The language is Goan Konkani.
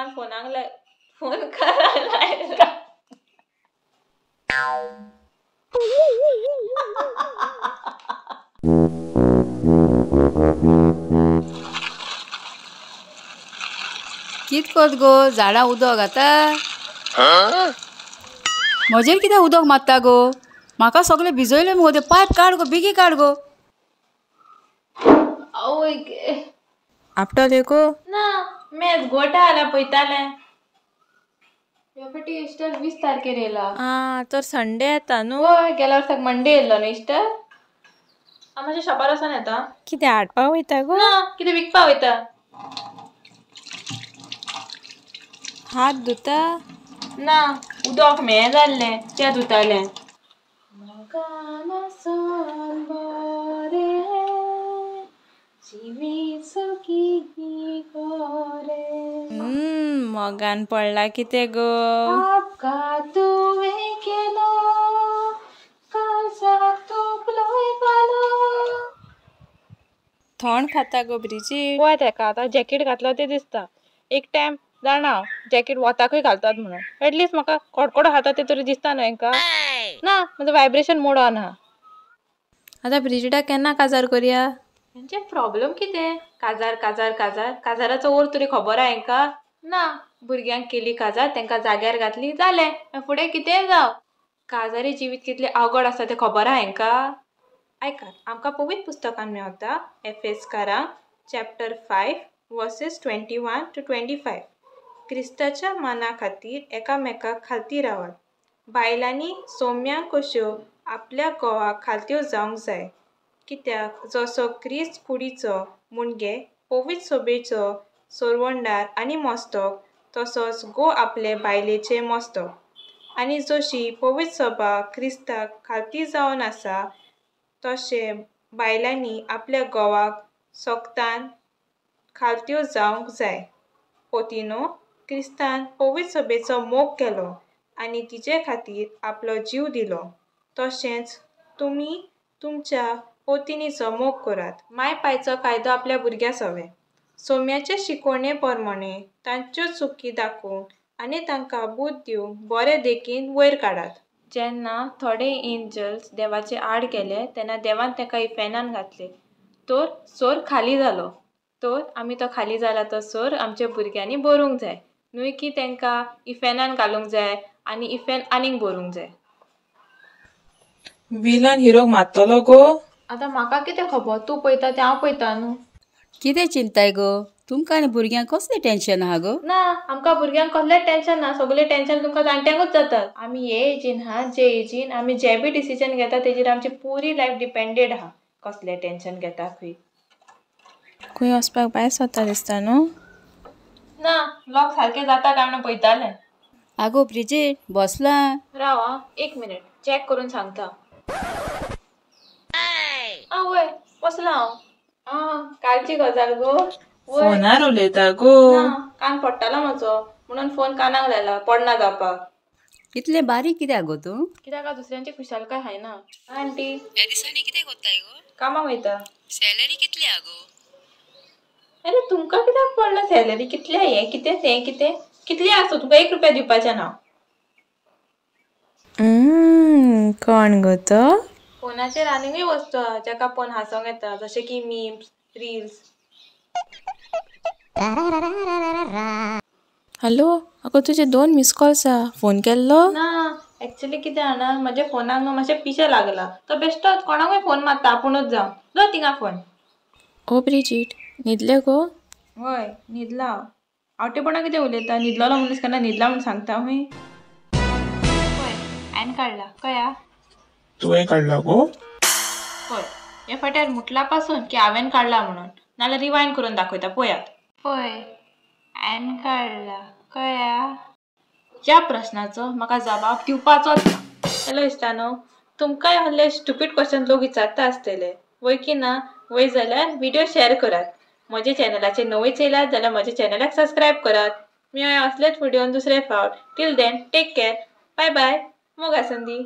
कान फोनाक लाय फोन कानाक लायला. कित कोत गो झाडां उदक घाता? म्हजेर कित्याक उदक मारता गो? म्हाका सगळें भिजयलें मुगो, तें पायप काड गो, बेगीन काड गो. आवय गे, आपटले गो? ना मेज गोटा आला पळयतालें. ह्या फावटी इस्टर 20 तारखेर येयला. आं, तर संडे येता न्हू? हय, गेल्या वर्साक मंडे येयल्लो न्हू इस्टर. हांव मातशें शॉपार वचोन येता. कितें हाडपा वयता गो? ना, कितें विकपा वयता. हात धुता? ना, उदक म्हेळें जाल्लें तें धुतालें. मोगान पडला कितें गो? थोंड खाता गो ब्रिजीट? पळय तेका आतां जॅकेट घातलो तें दिसता. एक टायम जाणा हांव जॅकेट वताकूय घालतात म्हणून, एटलिस्ट म्हाका कडकडो खाता ते तरी दिसता न्हू हेंका. ना, म्हजो वायब्रेशन मोड ऑन आहा. आतां ब्रिजिटाक केन्ना काजार करया? हेंचे प्रॉब्लम कितें? काजार काजार काजार, काजाराचो ओर तरी खबर आहा हेंका? ना, भुरग्यांक केली काजार, तेंकां जाग्यार घातली, जालें. फुडें कितेंय जावं. काजारी जिवीत कितलें अवघड आसता तें खबर आहा हेंका? आयकात, आमकां पवित्र पुस्तकान मेवता एफेसकारांक चॅप्टर 5 वर्सीस 21 to 25. क्रिस्ताच्या माना खातीर एकामेकाक खालती रावात. बायलांनी सोम्यांक कश्यो आपल्या घोवाक खालत्यो जावंक जाय. कित्याक जसो क्रिस्त कुडीचो मुणगे पवित्र सोबेचो सोरवंडार आनी मस्तक, तसोच घोव आपले बायलेचे मस्तक. आनी जशी पवित्र सभा क्रिस्ताक खालती जावन आसा, तशें बायलांनी आपल्या घोवाक सोगतान खालत्यो जावंक जाय. पोतिनो, क्रिस्तान पवित्र सभेचो मोग केलो आनी तिचे खातीर आपलो जीव दिलो, तशेंच तुमी तुमच्या पोतिनीचो मोग करात. माय पायचो कायदो आपल्या भुरग्यां सवे सोम्याचे शिकवणे प्रमाणे तांच्यो चुकी दाखोवन आनी तांकां बूद दिवन बरे देखीन वयर काडात. जेन्ना थोडे एंजल्स देवाचे आड गेले तेन्ना देवान ताका इफेर्नान घातले, तर सोर खाली जालो. तर आमी तो खाली जाला तो सोर आमच्या भुरग्यांनी भरूंक जाय, न्हय की तांकां इफेर्नान घालूंक जाय आनी इफेर्न आनीक भरूंक जाय. विलन हिरोक मारतलो गो? आतां म्हाका कितें खबर, तूं पळयता तें हांव पळयता न्हू. कितें चिंताय गो? तुमकां आनी भुरग्यांक कसलें टेन्शन आहा गो? ना, आमकां भुरग्यांक कसलें टेन्शन ना, सगळें टेन्शन तुमकां जाणट्यांकूच जातात. आमी हे एजीन हा, जे एजीन आमी जे बी डिसिजन घेता तेजेर आमची पुरी लायफ डिपेंडेड आहा. कसलें टेन्शन घेता खंय? खंय वचपाक भायर सरता दिसता न्हू? ना, लॉक सारकें जाता काय म्हणून पळयतालें. आगो ब्रिजीट, बसलां? राव आं, एक मिनीट, चॅक करून सांगता. आं वय, बसलां हांव. आं, कालची गजाल गो. फोनार उलयता गो? ना, कान पडटालो म्हजो म्हणून फोन कानाक लायला पडना जावपाक. इतलें बारीक कित्याक गो तूं? कित्याक दुसऱ्यांची खुशालकाय खायना. आंटी, ह्या दिसांनी कितें कोत्ताय गो? कामाक वयता. सॅलरी कितली आहा गो? आरे तुमकां कित्याक पडलां सॅलरी कितली हें कितें तें कितें? कितली आसूं, तुमकां 1 रुपया दिवपाचें ना. कोण गो तो? फोनाचेर आनीकूय वस्तू आहा जाका पळोवन हांसोंक येता, जशें की मीम्स, रिल्स. हॅलो, आगो तुजे 2 मिस कॉल्स आहा, फोन केल्लो? ना, एक्चुअली कितें जाणा, म्हज्या फोनाक न्हू मातशें पिशें लागलां, तो बेश्टोच कोणाकूय फोन मारता आपुणूच जावन. दवर थिंगा फोन. ओ ब्रिजीट, न्हिदलें गो? हय, न्हिदलां हांव. आवटेपणां कितें उलयता? न्हिदलोलो मनीस केन्ना न्हिदला म्हूण सांगता हूंय? पळय, हांवें काडला, कया? तुवें काडला गो? पळय, हे फाट्यार मुटला पासून की हांवें काडला म्हणून, नाल्यार रिवायंड करून दाखयता, पळयात. पळय, हांवें काडला, कया? ह्या प्रस्नाचो म्हाका जबाब दिवपाचोच ना. हॅलो इश्टानो, तुमकांय असले स्टुपीड क्वेश्चन लोक विचारता आसतले, वय की ना? वय जाल्यार व्हिडियो शेअर करात. म्हज्या चॅनलाचेर नवेच येयल्यात जाल्यार म्हज्या चॅनलाक सबस्क्रायब करात. मेळया असलेच व्हिडियोन दुसरे फावट. Till then, take care, bye bye, मोग आसंदी.